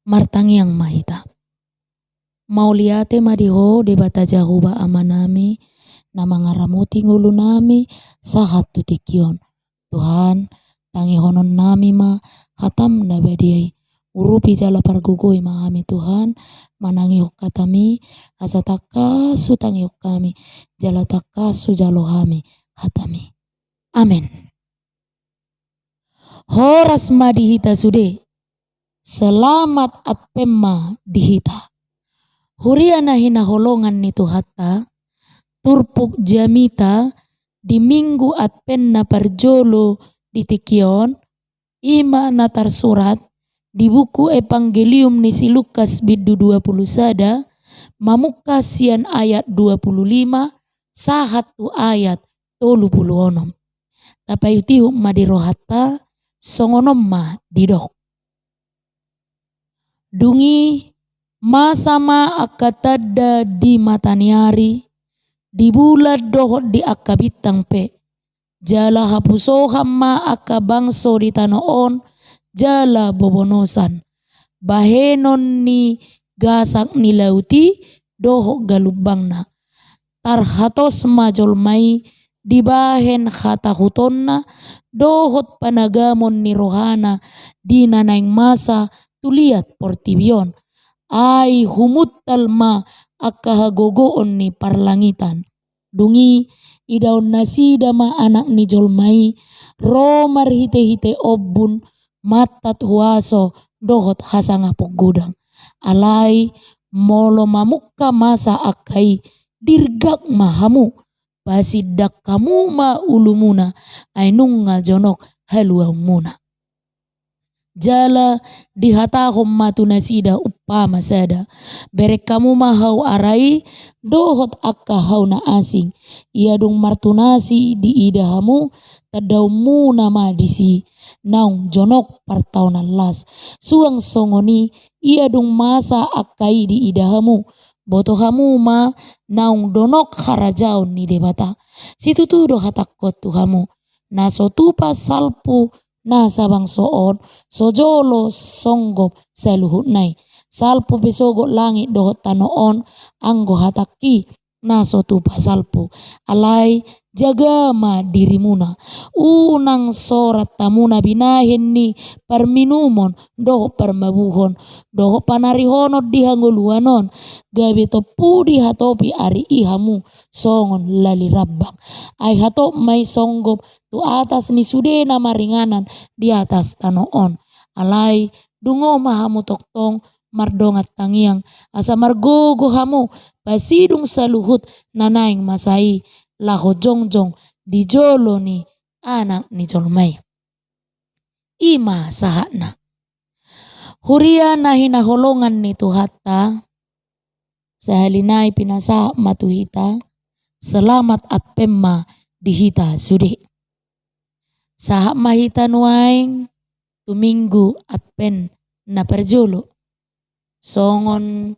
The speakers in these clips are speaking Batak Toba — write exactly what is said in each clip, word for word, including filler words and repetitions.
Martangiang ma hita. Mauliate ma di Ho Debata Jahowa Amanami, na mangaramoti ngolunami sahat tu tingki on. Tuhan, tangihononnami ma hataM na badia i. Urupi jala pargogoi ma hami Tuhan, manangihon hataMi, asa tangkas hutangihon hami, jala tangkas hujalo hami hataMi. Amen. Horas ma di hita sude. Selamat Advent ma di hita. Huria na hinaholongan ni Tuhanta, turpuk jamita di Minggu Advent na parjolo di tingki on, i ma na tarsurat di buku Evangelium ni si Lukas bindu dua pulu sada, mamungka sian ayat dua pulu lima, sahat tu ayat tolu pulu onom. Tapaihutihut ma di rohanta, songon on ma didok. Dung i, masa ma angka tanda di mata ni ari, di bulan dohot di angka bintang pe. Jala hapusohan ma angka bangso di tano on, jala bobonosan. Bahenon ni gasak ni laut i, dohot galumbangna. Tarhatos ma jolma i dibahen hatahutonna, dohot panagamon ni rohana di na naeng masa tu liat portibi on. Ai humuntal ma angka hagogoon ni parlangitan. Dung i, idaon nasida ma Anak ni jolma i, ro marhitehite ombun, mantat huaso dohot hasangapon godang. Alai, molo mamungka masa angka i, dirgak ma hamu, pasindang hamu ma ulumuna, ai nunga jonok haluaonmuna. Jala dihatahon ma tu nasida umpama sada: Bereng hamu ma hau ara i, dohot angka hau na asing. Ia dung martunasi diida hamu, tandaonmuna ma disi, naung jonok partaonan las. Suang songon i, ia dung masa angka i diida hamu, boto hamu ma naung donok harajaon ni Debata. Situtu do hatangku tu hamu, na so tupa salpu na sabangso on, so jolo songgop saluhutna i. Salpu pe sogot langit dohot tano on, anggo hatangki na so tupa salpu. Alai, jaga ma dirimuna. Unang sorat hamu na binahen ni parminumon, dohot parmabuhon, dohot panarihonon di hangoluan on, gabe tompu dihatopi ari i hamu songon lali rambang. Ai hatop ma i songgop tu atas ni sude na maringanan di atas tano on. Alai, dungo ma hamu tongtong mardongan tangiang, asa margogo hamu pasidung saluhut na naeng masa i, laho jongjong di jolo ni Anak ni jolma i. I ma sahatna. Huria na hinaholongan ni Tuhanta, sahali nai pinasahat ma tu hita, selamat Advent ma di hita sude. Sahat ma hita nuaeng tu Minggu Advent na parjolo. Songon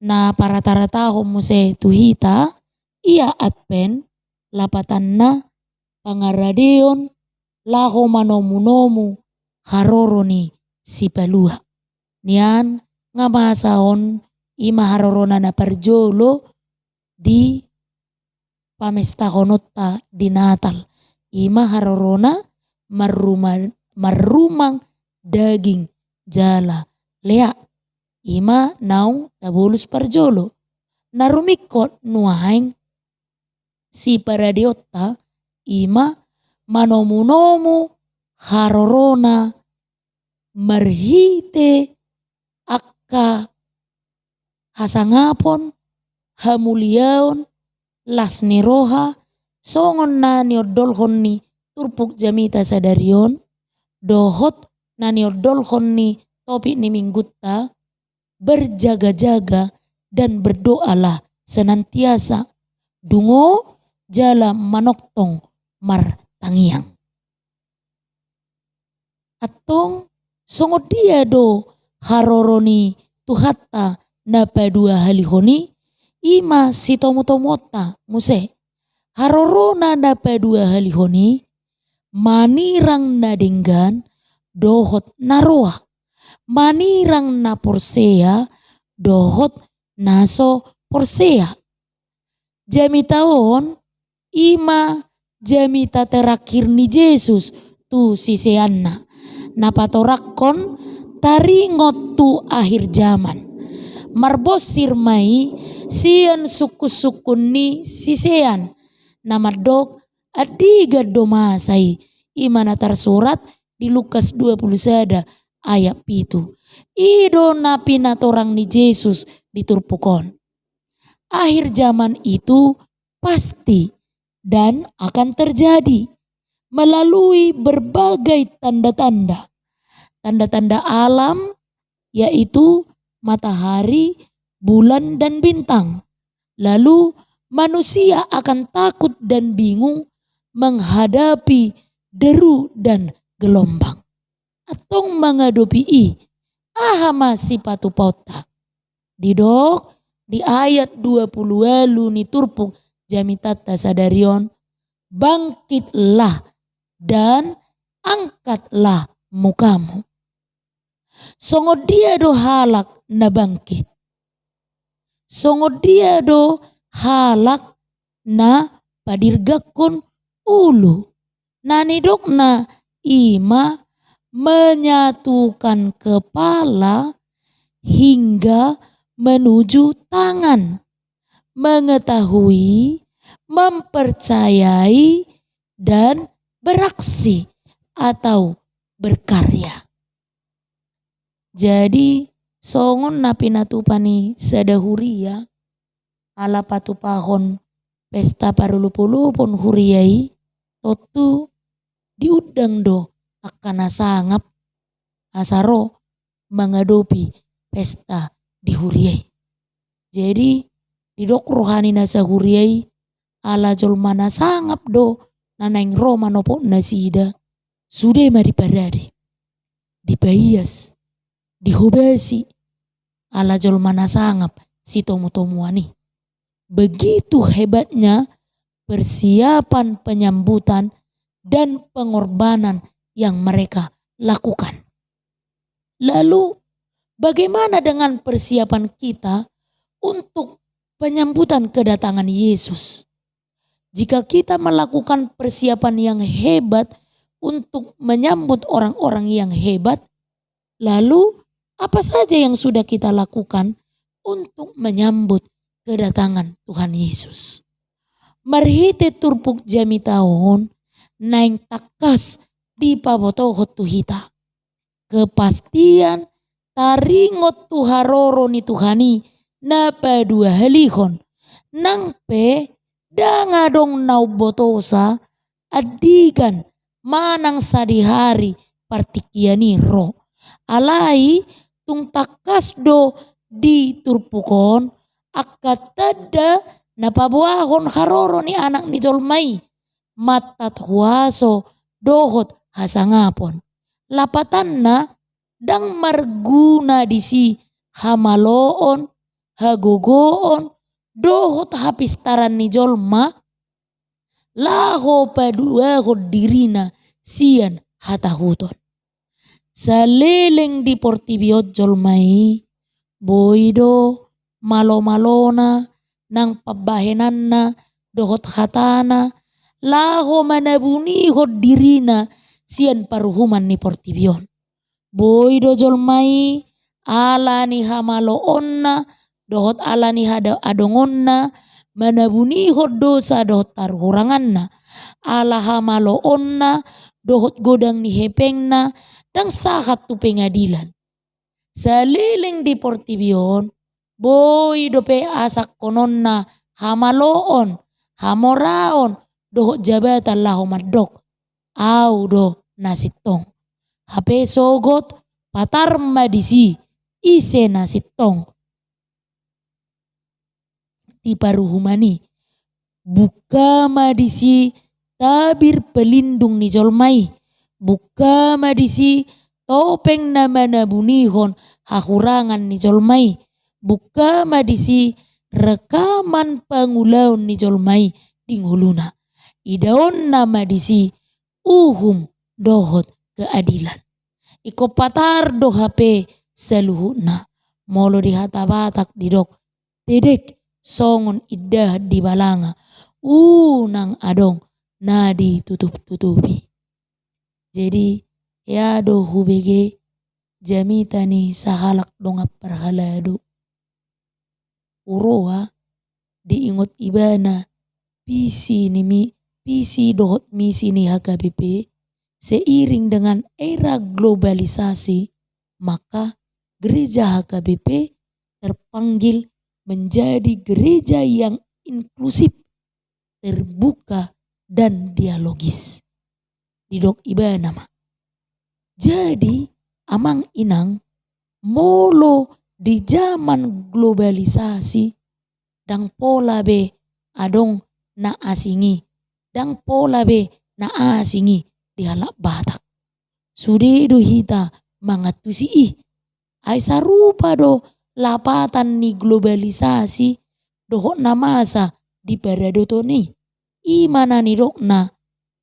na parataratahon muse tu hita, ia Advent, lapatanna pangaradeon laho manomunomu haroro ni Sipalua. Nian nga masa on i ma harorona na parjolo di pamestahononta di Natal. I ma harorona marruma-, marrumang daging jala leak. I ma naung tabolus parjolo. Na rumingkot nuaeng siparadeonta i ma manomunomu harorona marhite angka hasangapon, hamuliaon, las ni roha, songon na niondolhon ni turpuk jamita sadari on, dohot na niondolhon ni topik ni minggunta, berjaga-jaga dan berdoalah senantiasa, dungo jala manongtong martangiang. Antong, songon dia do haroro ni Tuhanta na paduahalihon i? I ma sitomutomuonta muse. Harorona na paduahalihon i, manirang na denggan dohot na roa, manirang na porsea dohot na so porsea. Jamita on i ma jamita terakhir ni Jesus tu siseanna, na patorangkon taringot tu akhir jaman. Marbonsir ma i sian sungkunsungkun ni sisean, na mandok andigan do masa i, i ma na tarsurat di Lukas dua pulu sada ayat pitu. I do na pinatorang ni Jesus di turpuk on. Akhir zaman itu pasti dan akan terjadi melalui berbagai tanda-tanda. Tanda-tanda alam, yaitu matahari, bulan, dan bintang. Lalu, manusia akan takut dan bingung menghadapi deru dan gelombang. Antong mangadopi i, aha ma sipatupaonta? Didok di ayat dua pulu ualu ni turpuk jamitanta sadari on, "Bangkitlah dan angkatlah mukamu." Songon dia do halak na bangkit? Songon dia do halak na padirgangkon ulu? Na nidokna i ma menyatukan kepala hingga menuju tangan, mengetahui, mempercayai, dan beraksi atau berkarya. Jadi, songon na pinatupa ni sada huria, ala patupahon pesta parolopolopon huria i, tontu diundang do angka na sangap asa ro mangadopi pesta di huria i. Jadi, didok roha ni na sahuria i, ala jolma na sangap do na naeng ro manopot nasida, sude ma diparade, dipaias, dihobasi, ala jolma na sangap sitomutomuan i. Begitu hebatnya persiapan penyambutan dan pengorbanan yang mereka lakukan. Lalu, bagaimana dengan persiapan kita untuk penyambutan kedatangan Yesus? Jika kita melakukan persiapan yang hebat untuk menyambut orang-orang yang hebat, lalu apa saja yang sudah kita lakukan untuk menyambut kedatangan Tuhan Yesus? Marhite turpuk jamita on, naeng tangkas dipabotohon tu hita kepastian taringot tu haroro ni Tuhan i na paduahalihon. Nang pe ndang adong na umbotosa andigan manang sadihari partingkian i ro. Alai tung tangkas do di turpuk on angka tanda na paboahon haroro ni Anak ni jolma i, mantat huaso dohot hasangapon. Lapatanna, ndang marguna disi hamaloon, hagogoon, dohot hapistaran ni jolma, laho paduahon dirina sian hatahuton. Saleleng di portibi on jolma i, boi do malomalona, nang pambahenanna, dohot hatana, laho manabunihon dirina sian paruhuman ni portibi on. Boi do jolma i, ala ni hamaloonna, dohot ala ni hada-, adongonna, manabunihon dosa dohot parhuranganna, ala hamaloonna, dohot godang ni hepengna, ndang sahat tu pengadilan. Saleleng di portibi on, boi dope asangkononna hamaloon, hamoraon, dohot jabatan laho mandok, "Au do na sintong." Hape sogot, patar ma disi, ise na sintong di paruhuman i. Buka ma disi tabir pelindung ni jolma i. Buka ma disi topeng na manabunihon hahurangan ni jolma i. Buka ma disi rekaman pangulaon ni jolma i di ngoluna. Idaonna ma disi uhum dohot keadilan. Ingkon patar do hape saluhutna. Molo di hata Batak didok, tedek songon indahan di balanga, unang adong na ditutup-tutupi. Jadi, hea do hubege jamita ni sahalak dongan parhalado. Huroha diingot ibana visi ni mi-, visi dohot misi ni H K B P, seiring dengan era globalisasi, maka gereja H K B P terpanggil menjadi gereja yang inklusif, terbuka, dan dialogis. Didok ibana ma. Jadi, amang inang, molo di zaman globalisasi, ndang pola be adong na asing i, ndang pola be na asing i di halak Batak. Sude do hita mangantusi i. Ai sarupa do lapatan ni globalisasi dohot na masa di paradoton i. I ma na nidokna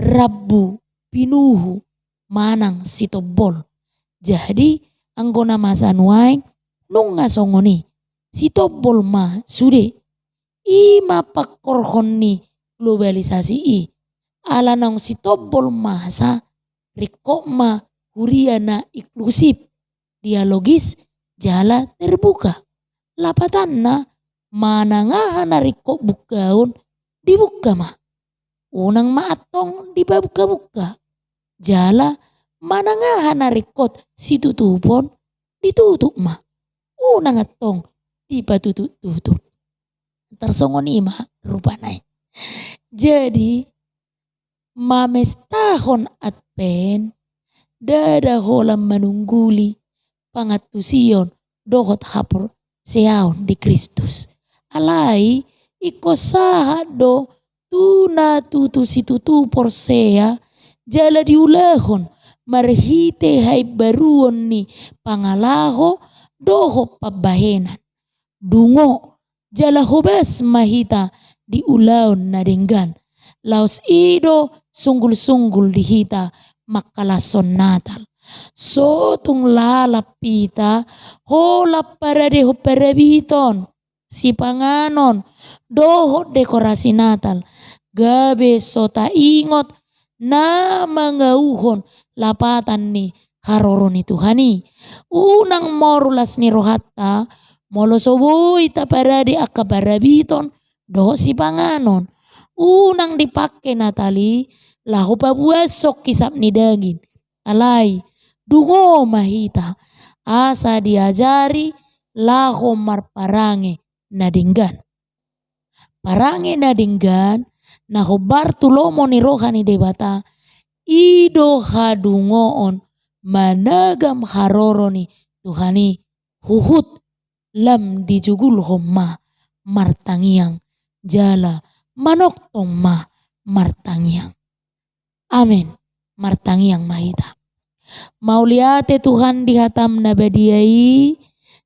rambu pinuhu manang sitombol. Jadi, anggo na masa nuaeng nunga songon i. Sitombol ma sude. I ma pangkorhon ni globalisasi i. Ala naung sitombol masa, ringkot ma huria na inklusif, dialogis, jala terbuka. Lapatanna, manang aha na ringkot bungkaon, dibungka ma. Unang ma antong dibungka-bungka. Jala, manang aha na ringkot situtupon, ditutup ma. Unang antong dipatutup-tutup. Tarsongon i ma rupana i. Jadi, mamestahon Advent, ndada holan manungguli pangantusion dohot haporseaon di Kristus. Alai, ingkon sahat do tu na tutu situtu porsea, jala diulahon marhite haimbaruon ni pangalaho dohot pambahenan. Dungo, jala hobas ma hita di ulaon na denggan. Laos i do sunggul-sunggul di hita mangkalashon Natal. So tung lalap hita, holan paradehon parabiton, sipanganon, dohot dekorasi Natal, gabe so taingot na mangauhon lapatan ni haroro ni Tuhan i. Unang moru las ni rohanta, molo so boi taparade angka parabiton dohot sipanganon. Unang dipangke Natal i laho pabuashon hisap ni daging. Alai, dungo ma hita, asa diajari laho marparange na denggan. Parange na denggan, na hombar tu lomo ni roha ni Debata, i do hadungoon managam haroro ni Tuhan i, huhut lam dijugulhon ma martangiang, jala manongtong ma martangiang. Amen. Martangiang ma hita. Mauliate Tuhan di hataM na badia i,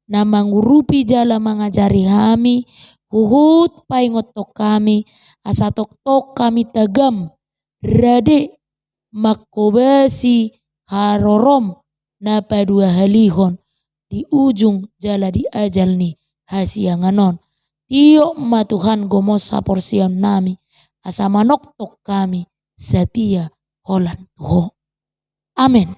na mangurupi jala mangajari hami, huhut paingothon hami, asa tongtong hami tagam, rade, manghobasi haroroM na paduahalihon di ujung jala di ajal ni hasiangan on. Tiop ma Tuhan gomos haporseaon nami, asa manongtong hami satia holan tu Ho. Amen.